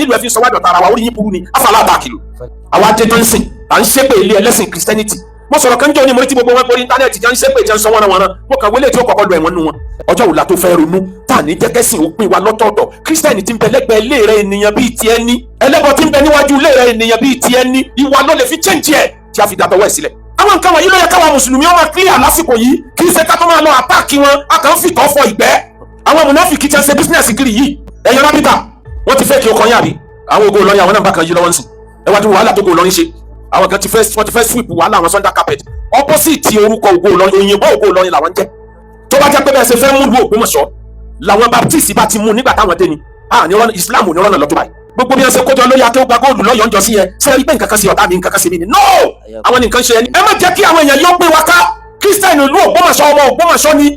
Nílùú ẹ fi sọ wá dọ̀tá ara wa. Orí yín burú ni. Afàlà àtàkìlù àwa dé tó ń sìn, à ń ṣépè ilé ẹlẹ́sìn Christianity. Mo sọ̀rọ̀ kan jẹ́ òní, mo rí tí gbogbo wọn borí íńtánẹ́ẹ̀tì jẹ́ ń ṣépè, jẹ́ ń sọ wọ́n wọn. Mo kàn wọlé tí ó kọ́kọ́ lọ ẹ̀wọ̀n nù wọn. Ọjọ́ wo la tó fẹ́ ronú tá à ní jẹ́kẹ́sìn òpin wa lọ́tọ̀ọ̀tọ̀? Christian tí ń bẹ lẹ́gbẹ̀ẹ́ ilé rẹ, ènìyàn bíi tiẹ̀ ní. Ẹlẹ́bọ tí ń bẹ níwájú ilé rẹ, ènìyàn bíi tiẹ̀ ní. Ìwà ló lè fi change ẹ̀ tí a fi dàtọ̀wọ́ ẹ̀ sílẹ̀. Àwọn nǹkan wọ̀nyí ló yẹ káwa mùsùlùmí ó máa clear lásìkò yìí. Kì í ṣe ká tó máa lọ attack wọn, a kàn ń fìtọ́ fọ ìgbẹ́. Àwọn mùnáfìkì tí ń ṣe business kiri yìí, ẹ̀yin rábìtà, wọ́n ti fẹ́ kí o kọ́ yín àbí? Àwọn ògo Ìlọrin, àwọn náà bá kan yí lọ́wọ́ ń sìn. Ẹ wá dúró, wàhálà tó go Ìlọrin ṣe, àwọn kan ti fẹ́, wọ́n ti fẹ́ sweep wàhálà àwọn under carpet. Opposite orúkọ ògo Ìlọrin, òyìnbó ògo Ìlọrin làwọn ń jẹ́. Tó bá jẹ́ pé bẹ́ẹ̀ ṣe fẹ́ mú ìlú Ògbómọ̀ṣọ́ làwọn Baptist bá ti mú nígbà táwọn dé ni, ah, ní Islam ní rọ́nà lọ́tọ́ báyìí. Gbogbo bí wọ́n ṣe kójọ lórí akéwùgbà góòlù lọ́yọ̀ọ́ ń jọ sí yẹn, ṣé ẹ rí pé nǹkan kan ṣe ọ̀tá mi, nǹkan kan ṣe mí ni? No, àwọn nǹkan ṣe ẹni. Ẹ má jẹ́ kí àwọn èèyàn yọ pé wa ká. Christian ìlú Ògbómọ̀ṣọ́, ọmọ Ògbómọ̀ṣọ́ ni.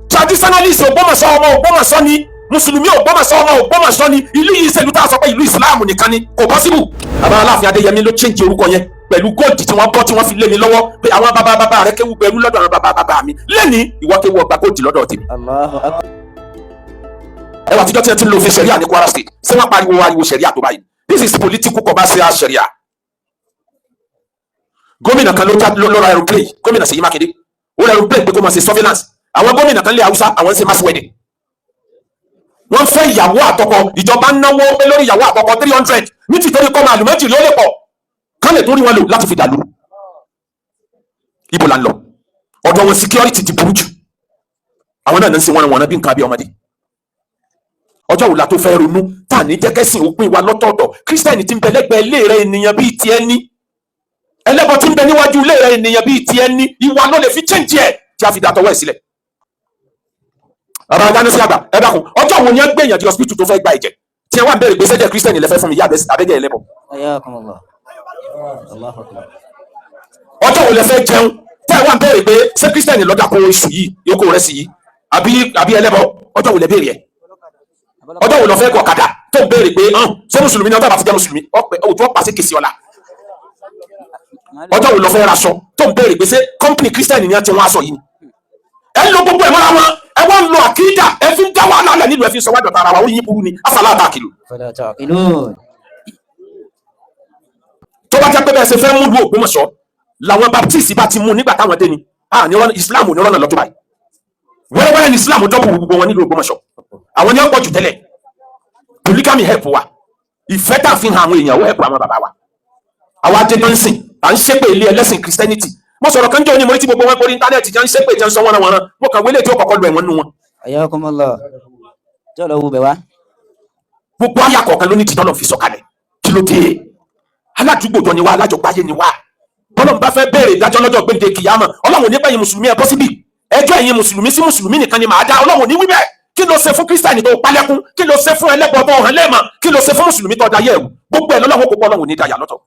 Traditionalist Ògbómọ̀ṣọ́, ọmọ Ògbómọ̀ṣọ́ ni. Mùsùlùmí Ògbómọ̀ṣọ́, ọmọ Ògbómọ̀ṣọ́ ni. Ìlú yìí ṣèlú tá a sọ pé ìlú Islam nìkan ni, kò possible. Bàbá Aláàfin Adéyẹmí ló change orúkọ yẹn pẹ̀lú gold tí wọ́n bọ́, tí wọ́n fi lé mi lọ́wọ́ pé àwọn bàbá bàbá rẹ kéwú pẹ̀lú lọ́dọ̀ àwọn bàbá bàbá mi. Lẹ́ni ìwọ kéwú ọgbà gold lọ́dọ̀ tèmi. Allahu akbar. Ẹ wà tíjọ́ tí ẹ ti ń lo òfin ṣẹ̀ríà ní Kwara State, ṣé wọ́n pariwo ariwo ṣẹ̀ríà tó báyìí? This is political commercial ṣẹ̀ríà. Gómìnà kan ló já ló ra aeroplane, gómìnà Ṣèyí Mákindé, ó ra aeroplane pé kó máa ṣe surveillance. Àwọn gómìnà kan lé Haúsá, àwọn ń ṣe mass wedding, wọ́n fẹ́ ìyàwó àtọkọ. Ìjọba náwó pé lórí ìyàwó àtọkọ 300 ní tìtorí kọ́ máa lù méjì ló lè pọ̀ kán lè tó rí wọn lò láti fi dàlú. Ibo la ń lọ? Ọ̀dọ̀ wọn security ti burú jù. Àwọn náà ń ṣe wọn wọn bí nǹkan bí ọmọdé. Ọjọ́ wo la tó fẹ́ ronú tá à ní jẹ́kẹ́sìn òpin wa lọ́tọ̀ọ̀tọ̀? Christian tí ń bẹ lẹ́gbẹ̀ẹ́ ilé rẹ, ènìyàn bíi tiẹ̀ ní. Ẹlẹ́bọ tí ń bẹ níwájú ilé rẹ, ènìyàn bíi tiẹ̀ ní. Ìwà ló lè fi change ẹ̀ tí a fi dàtọwọ́ ẹ̀ sílẹ̀. Bàbá Adánú sí àgbà, ẹ dákun, ọjọ́ wo ni ẹ gbé èèyàn di hospital tó fẹ́ gba ẹ̀jẹ̀ tí ẹ wá ń bẹ̀rẹ̀ gbèsè jẹ́ Christian lẹ́fẹ́ fún mi yá abẹ́jẹ́ ẹlẹ́bọ? Ayakumullah. Allahu akbar. Ọjọ́ wo lẹ fẹ́ jẹun tẹ́ ẹ wá ń bẹ̀rẹ̀ pé ṣé Christian lọ́dà kó iṣu yìí yókò rẹ̀ sí yìí àbí ẹlẹ́bọ? Ọjọ́ wo lẹ béèrè ẹ̀? Ọjọ́ wo lọ fẹ́ gọ̀kadà tó ń béèrè pé hàn, ṣé mùsùlùmí ni ọjọ́ bá ti jẹ́ mùsùlùmí ọ̀pẹ òtún ọ̀pá sí kèsì ọ̀la? Ọjọ́ wo lọ fẹ́ raṣọ tó ń béèrè pé ṣé company Christian ni wọ́n ti wọ́n aṣọ yìí ni? Ẹ ń lo gbogbo ẹ̀ mọ́ra wọn, ẹ wọ́n ń lo àkídà, ẹ fi ń dá wàhálà lẹ̀ nílùú, ẹ fi ń sọ wá dọ̀tá ara wa. Ó yín burú ni. Afàlà àtàkìlù. Fala ta'qilun. Tó bá jẹ́ pé bẹ́ẹ̀ ṣe fẹ́ mú ìlú Ògbómọ̀ṣọ́ làwọn Baptist bá ti mú nígbà táwọn dé ni, ah, ní rọ́nà Islam ní rọ́nà lọ́tọ́ báyìí. Wẹ́rẹ́wẹ́rẹ́ ní Islam dọ́bù gbogbo wọn nílùú Ògbómọ̀ṣọ́. Àwọn ní ọ̀pọ̀ jù tẹ́lẹ̀. Polygamy help wa, ìfẹ́ tá a fi hàn àwọn èèyàn, ó help àwọn bàbá wa. Àwa dé tó ń sìn, à ń ṣépè ilé ẹlẹ́sìn Christianity. Mo sọ̀rọ̀ kan jẹ́ òní, mo rí tí gbogbo wọn borí íńtánẹ́ẹ̀tì jẹ́ ń ṣépè, jẹ́ ń sọ wọ́n wọn. Mo kàn wọlé tí ó kọ́kọ́ lu ẹ̀wọ̀n nù wọn. Ayakumullah. Tí ọ̀lọ́ wo bẹ̀ wá. Gbogbo àyà kọ̀ọ̀kan ló ní tìtọ́ lọ fi sọ̀kalẹ̀. Kí ló dé? Aládùúgbò jọ ni wá, alájọgbáyé ni wá. Bọ́lọ̀ bá fẹ́ béèrè ìdájọ́ lọ́jọ́ gbéǹde kìyàmọ̀, Ọlọ́run nípa ẹ̀yin mùsùlùmí, ẹ bọ́ síbí, ẹjọ́ ẹ̀yin mùsùlùmí sí mùsùlùmí nìkan ni màá dá. Ọlọ́run ní wí bẹ́ẹ̀. Kí ló ṣe fún Kírísítànì tó palẹ́kún? Kí ló ṣe fún ẹlẹ́bọ tó hàn lẹ́ẹ̀mọ̀? Kí ló ṣe fún mùsùlùmí tó da yẹ̀wò? Gbogbo ẹ̀ lọ́lọ́run kò pọ̀. Ọlọ́run ní dayà lọ́tọ̀.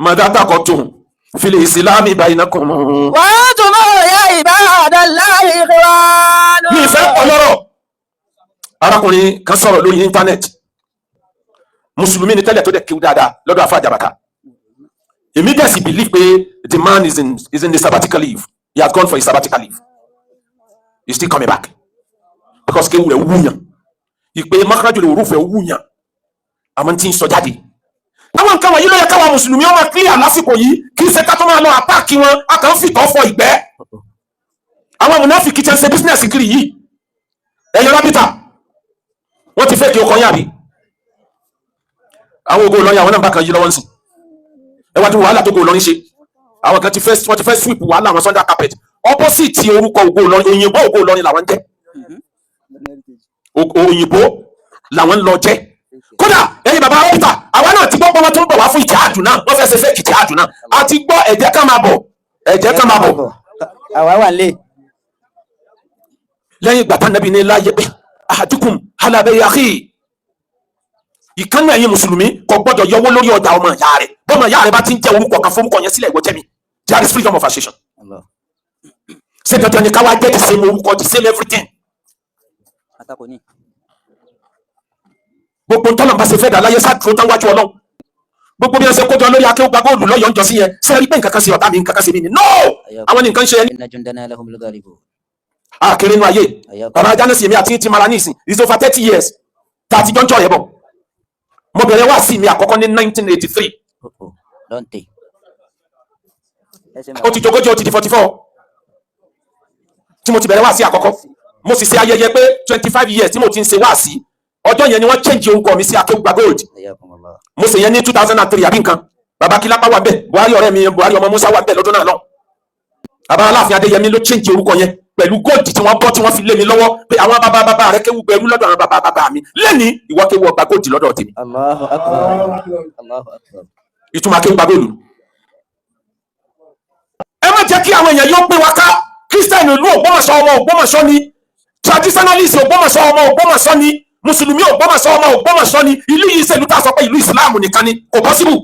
Mọ̀dátà kọ́ tó fil ìsìlámì bainakum. وأنتم يا عباد الله إخوان. Mi ìfẹ́ pọ̀ lọ́rọ̀. Arákùnrin kan sọ̀rọ̀ lórí íńtánẹ́ẹ̀tì. Mùsùlùmí ni tẹ́lẹ̀, tó dẹ̀ kéwú dáadáa lọ́dọ̀ àfa àjàbàtà. Èmi dẹ̀ sì believe pé the man is in the sabbatical leave. He has gone for his sabbatical leave, he is still coming back, because kéwú rẹ̀ wúyàn, ìpè makarajù lè rúfẹ́ wúyàn, àmọ́ tí ń sọ jáde. Àwọn nǹkan wọ̀nyí ló yẹ káwa mùsùlùmí ó máa clear lásìkò yìí. Kì í ṣe ká tó máa lọ attack wọn, a kàn ń fìtọ́ fọ ìgbẹ́. Àwọn mùnáfìkì tí ń ṣe business kiri yìí, ẹ̀yin rábìtà, wọ́n ti fẹ́ kí o kọ́ yín àbí? Àwọn ògo Ìlọrin, àwọn náà bá kan yí lọ́wọ́ ń sìn. Ẹ wá tí wàhálà tó go Ìlọrin ṣe, àwọn kan ti fẹ́, wọ́n ti fẹ́ sweep wàhálà àwọn under carpet. Opposite orúkọ ògo Ìlọrin, òyìnbó ògo Ìlọrin làwọn ń jẹ́. Òyìnbó làwọn ń lọ jẹ́. Kódà ẹ̀yin bàbá rábìtà, àwa náà ti gbọ́ pé wọ́n tún bọ̀ wá fún ìtìhádù náà. Wọ́n fẹ́ ṣe fake ìtìhádù náà, a ti gbọ́. Ẹ̀jẹ̀ ká máa bọ̀, ẹ̀jẹ̀ ká máa bọ̀. Àwa wà lé. Lẹ́yìn ìgbà tán nàbí ní láyé pé ahadukum ala bay akhi, ìkànnì ẹ̀yin mùsùlùmí kò gbọ́dọ̀ yọwọ́ lórí ọjà ọmọ ìyá rẹ̀. Bọ́mọ ìyá rẹ̀ bá ti ń jẹ́ orúkọ kan, forúkọ yẹn sílẹ̀, ìwọ jẹ́ mi. There is freedom of association. Allah. Ṣé dandan ni káwá jẹ́ the same orúkọ, the same everything? Àtakò ní. Gbogbo ntọ́nà bá ṣe fẹ́ dà láyé, sáà dúró tán wájú Ọlọ́run. Gbogbo bí wọ́n ṣe kójọ lórí akéwùgbà góòlù lọ́yọ̀ọ́ ń jọ sí yẹn, ṣé ẹ rí pé nǹkan kan ṣe ọ̀tá mi, nǹkan kan ṣe mí ni? No, àwọn ní nǹkan ṣe ẹni. Inna jundana lahumul ghalibun. Àkèrè inú ayé. Ayakum. Bàbá Jánẹ́sì, èmi àti ti mara ní ìsìn, it's over 30 years tá a ti jọ ń jọ yẹn bọ̀. Mo bẹ̀rẹ̀ wá sí mi àkọ́kọ́ ní 1983. Oh, oh. Dante. Ó ti jogójì, ó ti di 44 tí mo ti bẹ̀rẹ̀ wá sí àkọ́kọ́. Mo sì ṣe ayẹyẹ pé 25 years tí mo ti ń ṣe wá sí. Ọjọ́ yẹn ni wọ́n change orúkọ mi sí Akéwùgbà Gold. Hayyakumullah. Mo sì yẹn ní 2003 àbí nǹkan. Baba Kílápá wà bẹ́ẹ̀, Buhari ọ̀rẹ́ mi, Buhari ọmọ Musa wà bẹ́ẹ̀ lọ́dún náà lọ. Baba Aláàfin Adéyẹmí ló change orúkọ yẹn pẹ̀lú gold tí wọ́n bọ́, tí wọ́n fi lé mi lọ́wọ́ pé àwọn bàbá bàbá rẹ̀ kéwú gbẹrú lọ́dọ̀ àwọn bàbá bàbá mi lẹ́ni, ìwọ kéwú ọgbà gold lọ́dọ̀ tèmi. Allahu akbar. Allahu akbar. Ìtumọ̀ Akéwùgbà Gold. Ẹ má jẹ́ kí àwọn èèyàn yóò pín wa ká. Christian ìlú Ògbómọ̀ṣọ́, ọmọ Ògbómọ̀ṣọ́ ni. Traditionalist Ògbómọ̀ṣọ́, ọmọ Ògbómọ̀ṣọ́ ni. Mùsùlùmí Ògbómọ̀ṣọ́, ọmọ Ògbómọ̀ṣọ́ ni. Ìlú yìí ṣèlú tá a sọ pé ìlú Islam nìkan ni, kò possible.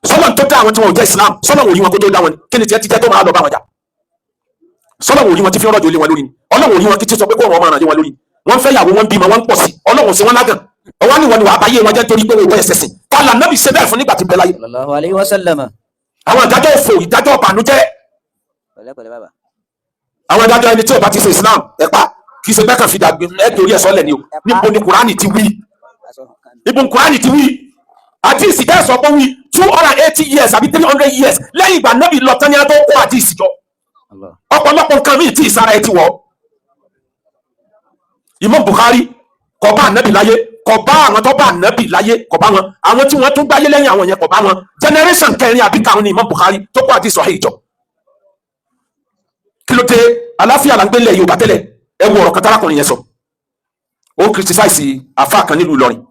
Sọlọ tó dá àwọn tí wọn ò jẹ́ Islam, sọlọ wò rí wọn kó tó dá wọn ni. Kí ni tiẹ̀ ti jẹ́ tó máa lọ bá wọn jà? Sọlọ wò rí wọn tí fi ń rọ̀jò lé wọn lórí ni? Ọlọ́wọ̀ rí wọn kí tí sọ pé kó wọn máa ràn lé wọn lórí? Wọn fẹ́ yàwó, wọn bímọ, wọn pọ̀ sí. Ọlọ́wọ̀ sí wọn lágàn. Ọwọ́ ni wọn ni wàá bá yé wọn jẹ́ torí pé wọn ò ẹsẹ̀ sìn kálá nábì ṣe bẹ́ẹ̀ fún nígbà tí ń bẹ láyé. Sallallahu alayhi wa sallam. Àwọn ìdájọ́ òfò, ìdájọ́ ìbànújẹ́. Pẹ̀lẹ́pẹ̀lẹ́ bàbá. Àwọn ìdájọ́ ẹni tí ò bá ti ṣe Islam, ẹ pa. Kì í ṣe bẹ́ẹ̀ kàn fi dàgbé ẹ torí ẹ̀ sọ́lẹ̀ ni o. Níbo ni Kùránì ti wí? Ibo ni Kùránì ti wí? Àdìsí tẹ́ ẹ sọ pé wí, 280 years àbí 300 years lẹ́yìn ìgbà nábì lọ tán ní a tó kó àdìsí jọ. Allah. Ọ̀pọ̀lọpọ̀ nǹkan míì tí ìsara ẹ ti wọ̀. Imam Bukhari kò bá ànábì láyé, kò bá àwọn tó bá ànábì láyé, kò bá wọn. Àwọn tí wọ́n tún gbáyé lẹ́yìn àwọn yẹn, kò bá wọn. Generation kẹrin àbí karùn-ún ni Imam Bukhari tó kó àdìsí sahih jọ. Kí ló dé? Àláfíà là ń gbélé Yorùbá tẹ́lẹ̀. Ẹ wo ọ̀rọ̀ kan tárákùnrin yẹn sọ. Ó criticize àfa kan nílùú Ìlọrin.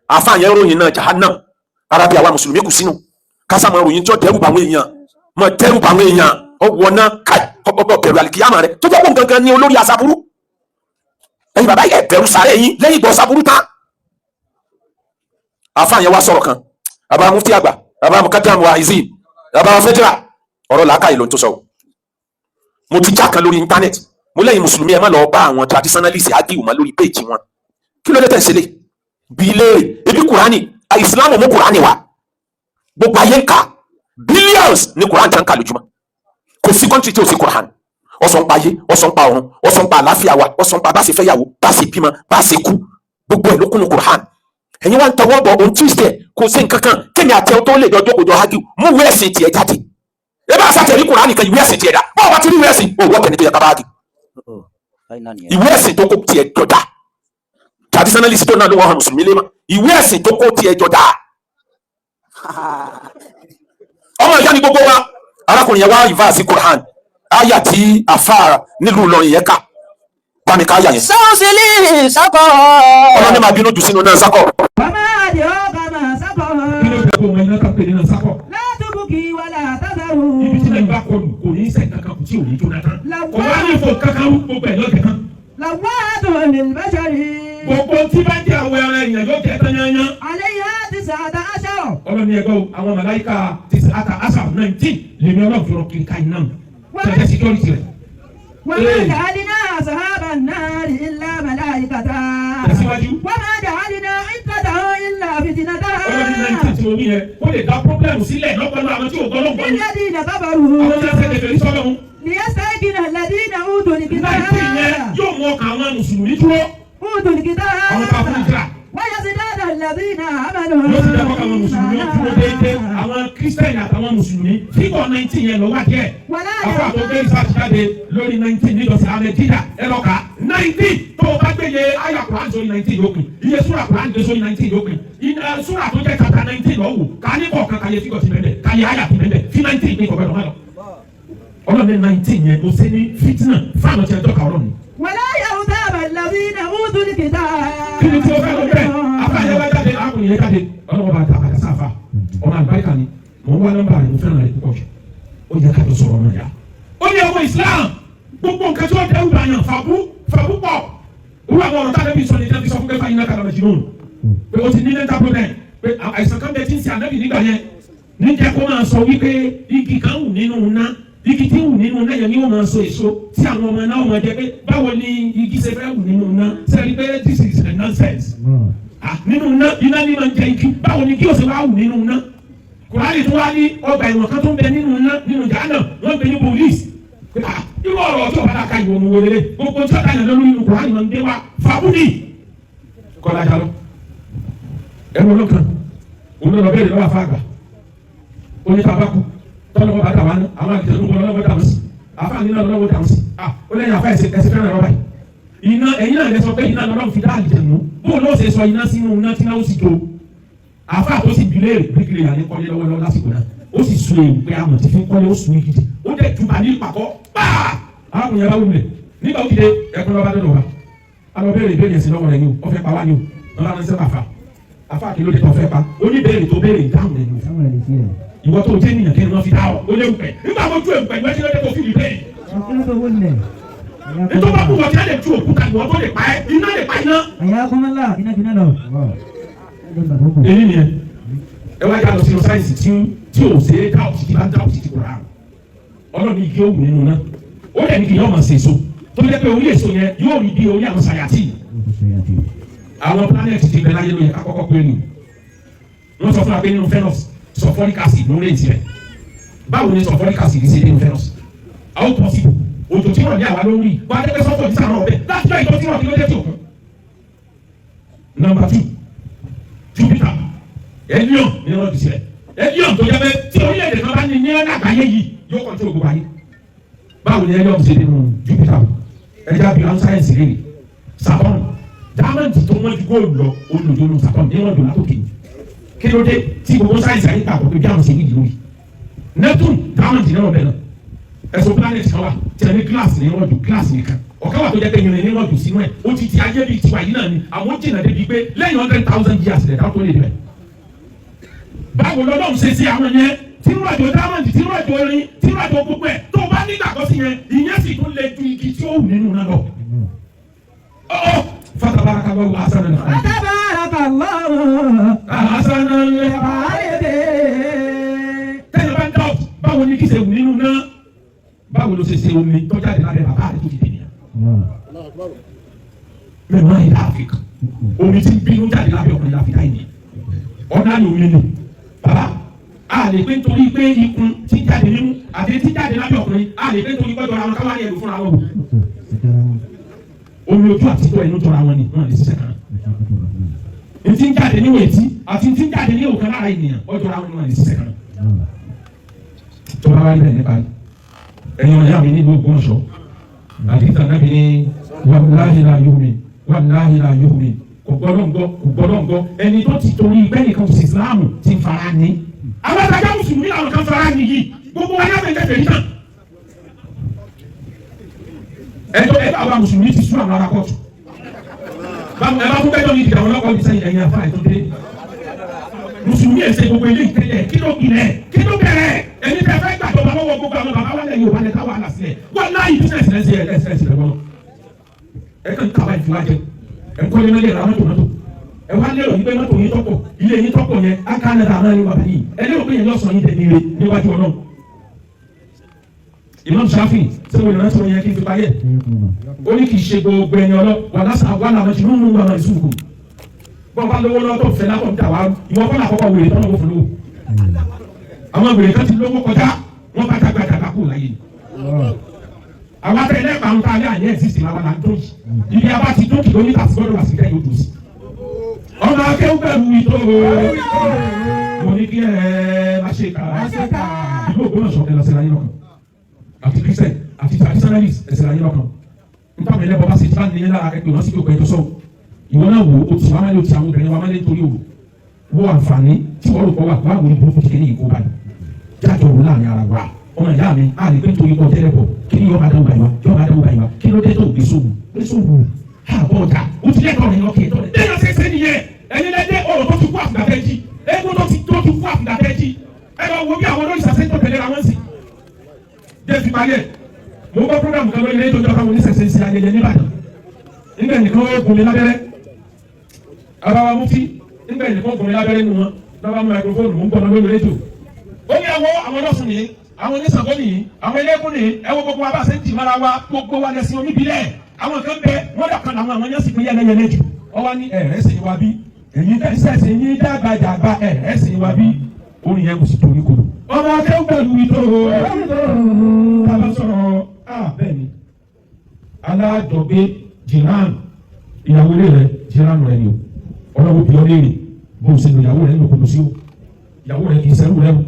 Àfa yẹn ròyìn náà jahannam arábíà wa mùsùlùmí kù sínú kásá máa ròyìn tí ó dẹ́rù bá àwọn èèyàn, máa dẹ́rù bá àwọn èèyàn. Ó wọná káì kọ́kọ́ bẹ̀rù àlìkìyàmà rẹ tó jẹ́ pọ̀ gangan ní olórí aṣaburú. Ẹ̀yin bàbá yẹ bẹ̀rù sáré yín lẹ́yìn ìgbà ọ̀ṣaburú tán. Àfa yẹn wá sọ̀rọ̀ kan. Bàbá mufti àgbà, bàbá mukadam wa izim, bàbá federal, ọ̀rọ̀ làákàyè ló ń tó sọ o. Mo ti já kan lórí íńtánẹ́ẹ̀tì. Mo lẹ́yìn mùsùlùmí, ẹ má lọ bá àwọn traditionalist argue mọ́ lórí péèjì wọn. Kí ló dé tẹ̀ ń ṣe lé bí léèrè? Ebi Kùránì, ìsìlámù mú Kùránì wá, gbogbo ayé ń kà. Billions ní Kùránì tí ń kà lójúmọ́. Kò sí country tí ò sí Kùránì. Ó sọ ń pa ayé, ó sọ ń pa ọ̀run, ó sọ ń pa àlàáfíà wa, ó sọ ń pa bá ṣe fẹ́yàwó, bá ṣe bímọ, bá ṣe kú. Gbogbo ẹ̀ ló kúnnú Kùránì. Ẹ̀yin wá ń tọwọ́ bọ̀ ohun tuesday. Kò sí nǹkan kan kémi àti ẹ̀ tó lè dọjọ́ kò jọ argue. Mú ìwé ẹ̀sìn tiẹ̀ jáde. Ẹ bá ṣàtẹ̀rí Kùránì kan, ìwé ẹ̀sìn tiẹ̀ dà? Báwo bá ti rí ìwé ẹ̀sìn òwò tẹ̀lé tó yẹ ká bá argue. Oh, oh. Báyìí náà nìyẹn. Ìwé ẹ̀sìn tó kó tiẹ̀ jọ̀dá, traditionalist tó náà ló wọ́n hàn mùsùlùmí lé mọ́, ìwé ẹ̀sìn tó kó tiẹ̀ jọ̀dá. Ọmọ ìyá ni gbogbo wa. Arákùnrin yẹn wá ìvá sí Quran aya tí àfa nílùú Ìlọrin yẹn kà. Bámi ká aya yẹn. سأصليه سقر. Ọlọ́ni máa bínú jù sínú náà sákọ̀. وما أدراك ما سقر. Kí ló dé kó wọn iná kan pè nínú sákọ̀? لا تبقي ولا تذر. Ibi tí lẹ́yìn bá kọlù, kò ní í sẹ́ kankan kù tí ò ní jóná tán. Kò wá ní fò kankan rú, gbogbo ẹ̀ lọ́jẹ̀ tán. لواحة للبشر. Gbogbo tí bá jẹ́ àwọn ẹran èèyàn yóò jẹ́ tán yányán. عليها 19. Ọlọ́ni ẹgbẹ́ o, àwọn màláíkà tis'ata ashar, 19 lèmi Ọlọ́run fi rọ kiri ká iná tẹ̀lé security rẹ̀. وما إيه. جعلنا أصحاب النار إلا ملائكة. Tẹ̀síwájú. وما جعلنا عدتهم إلا فتنة Ọlọ́ni 19 tí mo wí yẹn, ó lè dá problem sílẹ̀ lọ́pọ̀lọpọ̀ àwọn tí ò gbọ́ lọ́gbọ́n ni. للذين Àwọn كفروا tí a ṣe kẹfẹ́ ní sọ́lọ́hún. ليستيقن الذين أوتوا 19 yẹn الكتاب yóò mú ọkàn àwọn mùsùlùmí dúró. أوتوا الكتاب Àwọn tá a fún ìjìrà. ويزداد الذين آمنوا Yóò sì jẹ́ kọ́kọ́ àwọn mùsùlùmí ó dúró déédéé. Àwọn kírísítẹ́nì àtàwọn mùsùlùmí, figure 19 yẹn lọ wá díẹ̀. ولا Afọ àtọ́gbé research jáde lórí 19 níjọsìn Ahmed Jida. Ẹ lọ kà 19. Tó o bá gbé iye àyà Quran sórí 19 yóò pin, iye súrà Quran gbé sórí 19 yóò pin. Iná súrà tó jẹ́ chapter 19 lọ wò ká ní kọ̀ọ̀kan, ká yẹ figure ti bẹ̀rẹ̀, ká yẹ àyà ti bẹ̀rẹ̀, fi 19 pin kọ̀ọ̀kan lọ́mọ. Ọlọ́run ní 19 yẹn, o ṣe ní fitna fáwọn tí a jọ́ka Ọlọ́run. ولا يرتاب الذين أوتوا الكتاب. Kí ni tí o fẹ́ lọ bẹ́ẹ̀? Afa yẹn wá jáde, arákùnrin yẹn jáde. Ọlọ́wọ́ bá ta àkàtà sáfà, ọmọ àlùbáríkà ni. Mò ń wá nọ́mbà rẹ̀, mo fẹ́ràn rẹ̀ púpọ̀ jù. Ó yẹ ká tó sọ̀rọ̀ ọmọ ìyá. Ó ní ọmọ Islam, gbogbo nǹkan tí wọ́n dẹ́rù bá yàn fàbú fàbú pọ̀. Irú àwọn ọ̀rọ̀ táwọn ẹbí sọ ní ẹbí sọ fún kẹfà yín náà kàlọ́ jìnnà pé ó ti ní mental problem, pé àìsàn kan bẹ tí ń ṣe ànábì nígbà yẹn níjẹ́ kó máa sọ wípé igi kan wù nínú iná, igi tí wù nínú iná yẹn ni wọ́n máa so èso tí àwọn ọmọ náà máa jẹ, pé báwo ni igi ṣe fẹ́ wù nínú iná? Sẹ́ni pé this is a nonsense. Ah, nínú iná, iná ní máa ń jẹ igi. Báwo ni kí o ṣe wá wù nínú iná? Kùránì tó wá ní ọgbà ẹ̀wọ̀n kan tó ń bẹ nínú iná, nínú jahannam, wọ́n ń bẹ ní police. Ah, irú ọ̀rọ̀ ọjọ́ bá dàka ìwọ̀n wọlé gbogbo tí wọ́n dá yàn lórí nínú Kùránì máa ń gbé wá fàbúdì kọ́lá jalọ. Ẹ̀rọ ọlọ́kan òun lọ bẹ́ẹ̀ lọ́wọ́ àfa àgbà onítàbákú tọ́lọ́wọ́ bá dà wá ná àwọn àgbẹ̀ tó ń bọ̀ lọ́wọ́ dà wọ́n sí àfa ní náà lọ́wọ́ dà wọ́n sí à ó lẹ́yìn àfa ẹ̀sẹ̀ ẹ̀sẹ̀ fẹ́ràn lọ́wọ́ báyìí iná ẹ̀yin náà lẹ sọ pé iná lọ́wọ́ fi dá àlìjẹ̀nu bóun ló ṣe sọ iná sínú iná tí náà ó sì jó àfa tó sì bi léèrè bíríkìlì yà ní kọ́lé lọ́wọ́lọ́wọ́ lásìkò náà ó sì sun èyí pé àmọ̀ tí fi ń kọ́lé ó sun igi ó dẹ̀ ju bàní ìpàkọ́ pàà arákùnrin yẹn bá wù mí nígbà ó dìde ẹkún lọ́ba dọ́dọ̀ wa alọ́ béèrè ìbéèrè ẹ̀sìn lọ́wọ́ rẹ̀ ni o ó fẹ́ pa wá ni o lọ́ba ní sẹ́wọ̀n àfa àfa kí ló dé tó fẹ́ pa ó ní béèrè tó béèrè ìdáhùn rẹ̀ ni o ìwọ tó jẹ́ nìyàn kí ni wọ́n fi dá ọ ó léwu pẹ̀ nígbà mo ju èwù pẹ̀ ìwé kí ló dé tó fi rí bẹ́ẹ̀ nítorí wọn kú wọn tí a lè ju òkúta ìwọ tó lè pa ẹ iná lè pa iná. Èyí nìyẹn ẹ wá já lọ sínú sáyẹ̀nsì tí tí ò ṣe é dáwọ̀ títí bá dáwọ̀ títí kò rà ọlọ́run igi ó wù nínú náà ó dẹ̀ ní kí yóò máa ṣe èso tó jẹ́ pé orí èso yẹn yóò rí bí orí àwọn sàyàtì àwọn planẹ̀tì ti bẹ láyé ló yẹ ká kọ́kọ́ pé nù wọ́n sọ fún wa pé nínú Venus sulfuric acid ló ń rè tirẹ̀ báwo ni sulfuric acid ṣe nínú Venus how possible òjò tí wọ́n ní àwa ló ń rí wọ́n á jẹ́ pé sọ́fọ̀ ní sàrọ̀ ọ̀bẹ láti jọ́ ìtọ́jú náà kí ló dé tí òkun. Number 2, Jupiter helium ní wọ́n ti sílẹ̀ helium tó jẹ́ pé tí orílẹ̀-èdè kan bá ní ní àgbáyé yìí yóò kọ́ńtò gbogbo ayé báwo ni helium ṣe nínú Jupiter ẹja bí wọn sáyẹ̀nsì rèé Saturn diamond tó wọ́n ju góòlù lọ olùdónú Saturn ní wọ́n dùn látòkè kí ló dé tí gbogbo sáyẹ̀nsì ayé gbàgbọ́ pé bí àwọn ṣe ní ìlú yìí Neptune diamond náà bẹ̀ náà ẹ̀sùn planet kan wà tí a ní glass ní wọ́n dùn glass nìkan ọ̀kan wà tó jẹ́ pé irin ní wọ́n dùn sínú ẹ̀ ó ti ti ayé bíi tiwa yìí náà ni àwọn jìnnà débi pé lẹ́yìn 100,000 years lẹ̀dá tó lè dẹ̀. Báwo lọ́lọ́run ṣe sí àwọn yẹn tí ń rọ̀jò diamond tí ń rọ̀jò irin tí ń rọ̀jò gbogbo ẹ̀ tó o bá nígbàgbọ́ sí yẹn ìyẹn sì tún lè ju igi tí ó wù nínú náà lọ. Ọ̀ fatabarakallahu ahsanal khaliqin. Ahsanal tẹ́lẹ̀ bá ń dọ̀ báwo ni kí ṣe wù nínú náà báwo ló ṣe ṣe omi tó jáde lábẹ́ bàbá rẹ̀ tó fi dènìyàn. Mẹ́rin náà yìí láàfin omi tí ń bínú jáde lábẹ́ ọkùnrin láfi dá ènìyàn ọ̀nà ni omi ni bàbá a lè pé nítorí pé ikùn tí ń jáde nínú àti tí ń jáde lábẹ́ ọkùnrin a lè pé nítorí pé jọra wọn káwá ní ẹlò fúnra wọn wò omi ojú àti tó ẹnu jọra wọn ni wọn lè ṣiṣẹ́ kan ntí ń jáde níwò etí àti ntí ń jáde ní òkan lára ènìyàn ó jọra wọn ni wọn lè ṣiṣẹ́ kan tọ́ba wá níbẹ̀ nípa ẹ̀yin ọ̀yá mi nílùú Ògbómọ̀ṣọ́ àdìsá nábì ní wàláhì la yu'min wàláhì la yu'min kò gbọ́dọ̀ ń gbọ́ kò gbọ́dọ̀ ń gbọ́ ẹni tó ti torí bẹ́ẹ̀ nìkan sí Ìsìláàmù ti ń fara ní. Àwọn àtàjà mùsùlùmí làwọn kan fara ní yìí gbogbo wa yàtọ̀ ìjẹ́fẹ̀ẹ́ yìí tán. Ẹjọ́ ẹ bá wa mùsùlùmí ti sún àwọn ará kóòtù. Ẹ bá tún bẹ́jọ́ ní ìdìbò àwọn ọlọ́kọ̀ ìsẹ́yìn ẹ̀yìn afá ètò dé. Mùsùlùmí ẹ̀ ṣe gbogbo ilé ìtẹ́lẹ̀ kí ló gbilẹ̀ kí ló bẹ̀rẹ̀ ẹni tẹ́ fẹ́ gbàjọba lọ́wọ́ gbogbo àwọn bàbá wálẹ̀ Yorùbá lẹ káwá àlà sílẹ̀ wọ́n láyé bísíǹsì lẹ́sẹ̀ ẹ̀sẹ̀ ẹ̀sẹ̀ lọ́wọ́ ẹ kàn káwá ìfúwá jẹ ẹ ń kọ́lé mọ́lẹ̀ ra mọ́tò mọ́tò ẹ wá lérò yín pé mọ́tò yín tọ́pọ̀ ilé yín tọ́pọ̀ yẹn á ká lẹ́ta àmọ́ yín wà báyìí ẹ lérò pé yẹn lọ́sàn yín tẹ̀ nílé níwájú Ọlọ́run. Imam Shafi sẹ́wọ̀n ìrántí wọn yẹn kí n fi parí ẹ̀ ó ní kì í ṣe gbogbo ẹni ọlọ́ wà lásà wà làwọn jù nínú àwọn ìṣubú bọ́n bá lówó lọ́tọ̀ fẹ́ látọ̀ ń dà wá ìwọ kọ́ làkọ́kọ́ wèrè tọ́lọ́ wò fún lówó àwọn wèrè kan ti lówó kọjá wọ́n bá dàgbà dàgbà kú láyé ni àwọn atẹ ẹlẹ́pàá ń ta alẹ́ àyẹ́ ẹ̀sìsì làwọn là ń dún yìí ibi abá ti dún kìlómítà sí gbọ́dọ̀ wà sí kẹ́yìn odò sí. Ọmọ akéwù bẹ̀rù ìtò mo ní kí ẹ má ṣe kà ìlú Ògbómọ̀ṣọ́ ẹ lọ sí ayé lọ́kàn àti Christian àti traditionalist ẹ sì ayé lọ́kàn nípa mi lẹ́bọ̀ bá ṣe tí bá ní lára ẹ pé wọ́n sì jókòó ẹjọ́ sọ́wọ́ ìwọ náà wò ó ti wà má lè ti àwọn obìnrin wa má lè torí òwò wo àǹfààní tí wọ́n rò pọ̀ wà wá wò ní burúkú kékeré yìí kó báyìí jájọ wò láàrin ara wa ọmọ ìyá mi a lè pé nítorí kọ́ tẹ́lẹ̀ bọ̀ kí ni yọ̀ọ́ bá dáwọ́ báyìí wá yọ̀ọ́ bá dáwọ́ báyìí wá kí ló dé tó gbé sóòwù gbé sóòwù àbọ̀ ọ̀tá o ti lẹ́tọ̀ọ́ rẹ̀ lọ́kẹ́ tọ́ rẹ̀ lẹ́yìn ọ̀sẹ̀ ṣe nìyẹn ẹ̀yin lẹ́dẹ́ ọ̀rọ̀ tó ti kú àfìgbà tẹ́ jí eégún tó ti kú àfìgbà tẹ́ jí ẹ lọ wo bí àwọn olóyìn sàṣẹ́ tó tẹ̀lé ra wọ́n sì. Jẹ́ fi parí ẹ̀ mo gbọ́ program kan lórí rédíò jọba oníṣẹ̀ṣẹ̀ ṣe ayẹyẹ n'Ìbàdàn nígbà nìkan ó gùn mí lábẹ́rẹ́ àbáwá mufti nígbà nìkan ó gùn mí lábẹ́rẹ́ nù wọn lọ́ba mú microphone mò ń gbọ́ lórí rédíò. Ó ní ẹwọ́ àwọn ọlọ́sùn nìyí àwọn oníṣàngó nìyí àwọn eléégún nìyí ẹwọ́ gbogbo wa bá ṣe ń tì mára wa gbogbo wa lẹ́sìn oníbílẹ̀ àwọn kan bẹ wọ́n dọ̀kan làwọn àwọn yẹn sì pín yẹlẹyẹlẹ jù ọ wá ní ẹ̀rẹ́ sì wá bí èyí tẹ̀sí yín dàgbàjàgbà ẹ̀rẹ́ sì wá bí orin yẹn kò sì torí kodò. Ọmọ akẹ́wò pẹ̀lú ìtò tábà sọ̀rọ̀ bẹ́ẹ̀ ni alájọgbé jìrán ìyàwó ilé rẹ jìrán rẹ ni o ọlọ́wọ́ bí ọ léèrè Bó o ṣe lo ìyàwó rẹ ń lòkulù sí o, ìyàwó rẹ kì í ṣẹrú rẹ o.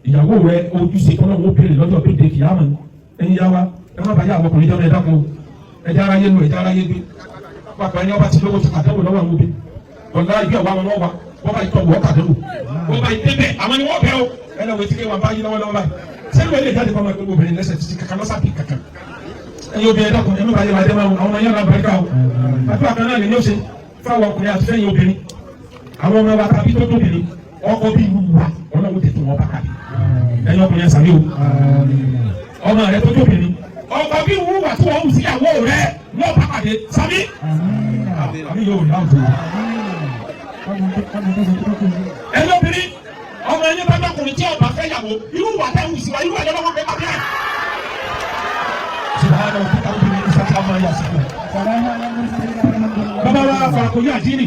Ìyàwó rẹ, ojúṣe kọ́nà wo béèrè lọ́jọ́ péde kìyàmọ̀ ni. Ẹ̀yin yá wa, ẹ má bàjẹ́ àwọn ọkùnrin jọ́nà. Ẹ dákun o, ẹ̀jẹ̀ ara yé lu, ẹ̀jẹ̀ ara yé gbé pàpà. Ẹni ọba ti lówó ti kàdéwò lọ́wọ́ àwọn obìnrin ọ̀la ibi ọ̀wá wọn wá. Wọ́n bá ìtọ̀ wọ́ kàdéwò, wọ́n bá ìdébẹ̀, àwọn ni wọ́n bẹ̀ o. Ẹ lọ́wọ́ etí kéwàá bá yí lọ́wọ́lọ́wọ́ báyìí sẹ́ni wọ́n lè jáde kọ́ ọmọ ẹgbẹ́ obìnrin lẹ́sẹ̀ títí kankan lọ́sàbí kankan. Ẹ̀yin obìnrin, ẹ dákun, ẹ má bàjẹ́ wàjẹ́ máa wọ àwọn ọmọ yẹn lọ́nà o. Àdúrà kan náà lè ní ó ṣe fáwọn ọkùnrin àti fẹ́yìn obìnrin. Àwọn ọmọ wa tàbí tó tóbi ọkọ bí irú wa, Ọlọ́run tètè wọn bá kàdé. Ẹ̀yin ọkùnrin, ẹ sàmì o. Ọmọ rẹ tó tóbi ni ọkọ bí irú wa tí wọ́n ń síyàwó rẹ wọ́n bá kàdé. Sàmì àmì yóò rí àwùjọ. Ẹ̀yin obìnrin, ọmọ ẹni bá dọkùnrin tí ọba fẹ́ yàwó, irú wa tẹ̀ ń sí wa, irú ẹ̀ lọ́wọ́ fẹ́ bá bẹ́ẹ̀. Subhana rabbika rabbil izzati amma yasifun. Bàbá wa Fàkóyà Àdínì.